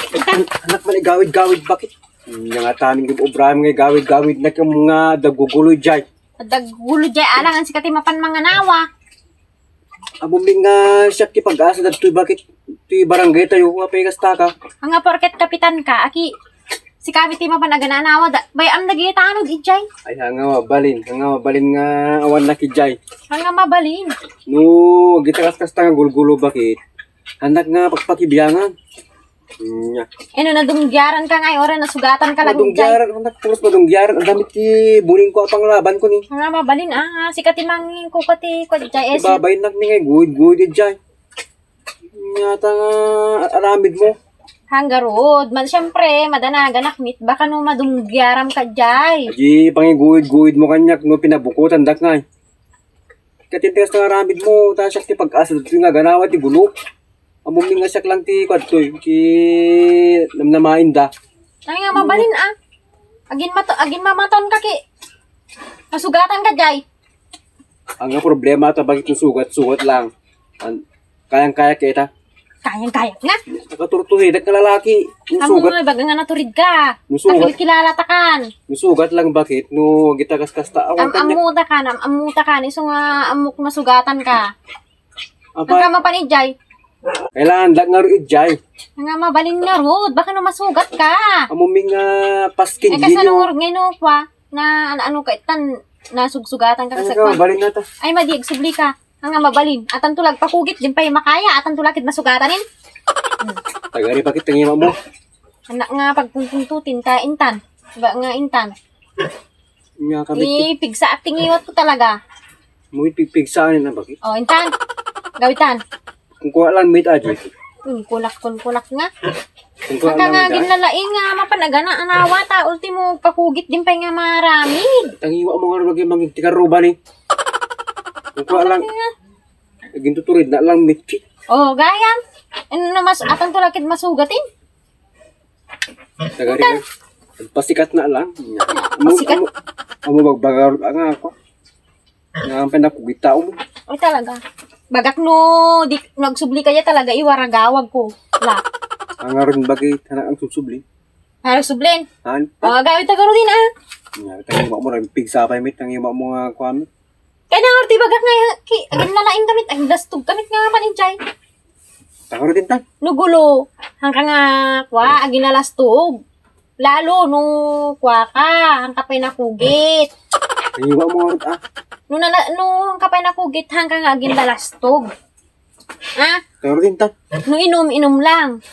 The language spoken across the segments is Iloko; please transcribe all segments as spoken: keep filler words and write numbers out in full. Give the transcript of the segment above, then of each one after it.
Anak man igawid-gawid, bakit? Nga nga tamin yung obra nga igawid-gawid na kung nga daguguloy jay. Dagulo jay, alangan sika ti mapan manganawa. Amo mi nga siak ti pag-asa dagtoy, bakit ti barangay tayo, apay kasta ka? Nga porket kapitan ka, aki, sika mi ti mapan agananawa, da, bay-am dagiti tanod, ijay. Ay, nga mabalin, nga mabalin nga awan na kijay. Nga mabalin. No, gita kas kasta nga gulgulo, bakit? Anak nga pagpakibiangan. Nya. Eno, nadunggiaran ka ngay, ora nasugatan ka lang, jay. Madunggiaran, anak, pulos madunggiaran. Ang damit ti buling ko, apang laban ko ni. Nga mabalin, ah, sika ti mangin ko, kati, ko, jay, eh, ibabain nak ni ngay, guid-guid, eh, jay. Nya, ta nga, aramid mo. Hanggarud, man, siyempre, madanaganak mit, baka no madunggiaram ka, jay. Aji, pangiguid-guid mo kanyak, no, pinabukutan dak ngay. Katintigas nga aramid mo, ta siak ti pag-asa ditoy nga ganawa ti gulo. Ammom nga siak lang ti kuadtoy, ti namnamain da. Ay nga, mabalin, ah. Agin mato-, agin mamaton ka ki. Masugatan ka, jay. Ang nga problema ta, bakit yung sugat-sugat lang? An-, kayang-kaya kita. Kayang-kaya nga. Nakaturtuhi, dak nga lalaki. Yung Amo sugat. Nga, baga nga naturid ka. Yung sugat. Nakilala ta kan. Yung sugat lang, bakit? No, gita kas kasta. Awan Am-, kanya. Ammo ta kan, am-, ammo ta kan. Isu nga, ammok masugatan ka. Apa? Ang kama pa ni Jay. Kailangan dak nga ru ijay. Nga mabalin nga rod. Baka no masugat ka. Amo mi nga paskin. Eh, kasano nga rod nga ino kwa? Na, ano, ano ka, itan, nasugsugatan ka sa kwan. Balin na ta. Ay, madi, agsubli ka. Nga mabalin. Atan tulag pakugit, din pa'y makaya. Atan tulag kit masugatanin. Tagari bakit tangima mo? Anak nga pagpuntuntutin ta intan. Ba nga intan. Nga kami. Ipigsa at tingiwat ko talaga. Mo ipigsa na bakit? Oh, intan. Gawitan. Kung kuha lang meat aja. Hmm, kulak, kun kulak nga. Kung kuha Saka lang nga meat, ah. Ginlalaing nga mapanagana, anawa ta, ultimo pakugit din pa'y nga maramid. Tangiwa mo nga lagi mangigtikaruba ni. Kung kuha lang. Nga. Gintuturid na lang meat. Oh, gayam. Ano na mas, atan to lakit masugatin? Tagari ka. Pasikat na lang. Pasikat? Amo, amo, amo bagbagarot nga ako. Nga ang pinakugit tao mo. Ay, talaga. Bagak no, di, nagsubli kaya talaga, iwaragawag ko. La. Ang aron bagay, anak ang susubli. Harus sublin. Han? Oh, agawid ta garo din, ah. Nga, tangiwa mo, rin pigsa pa, mit, tangiwa mo nga, kuwan. Kaya na, ti bagak nga, ki, agin lalaing kamit, agin lastog kamit nga, paninjay. Tagaro din ta. No gulo, hangka nga, kwa, agin lalastog. Lalo, no, kwa ka, hangka pa'y nakugit. Tangiwa mo nga, ah. No, nala, no, hangka pa'y nakugit, hangka nga agin lalastog. Ah? Tagaro din ta. No, inom, inom lang.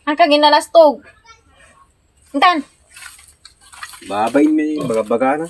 Hangka agin lalastog. Intan. Babay may baga-baga na.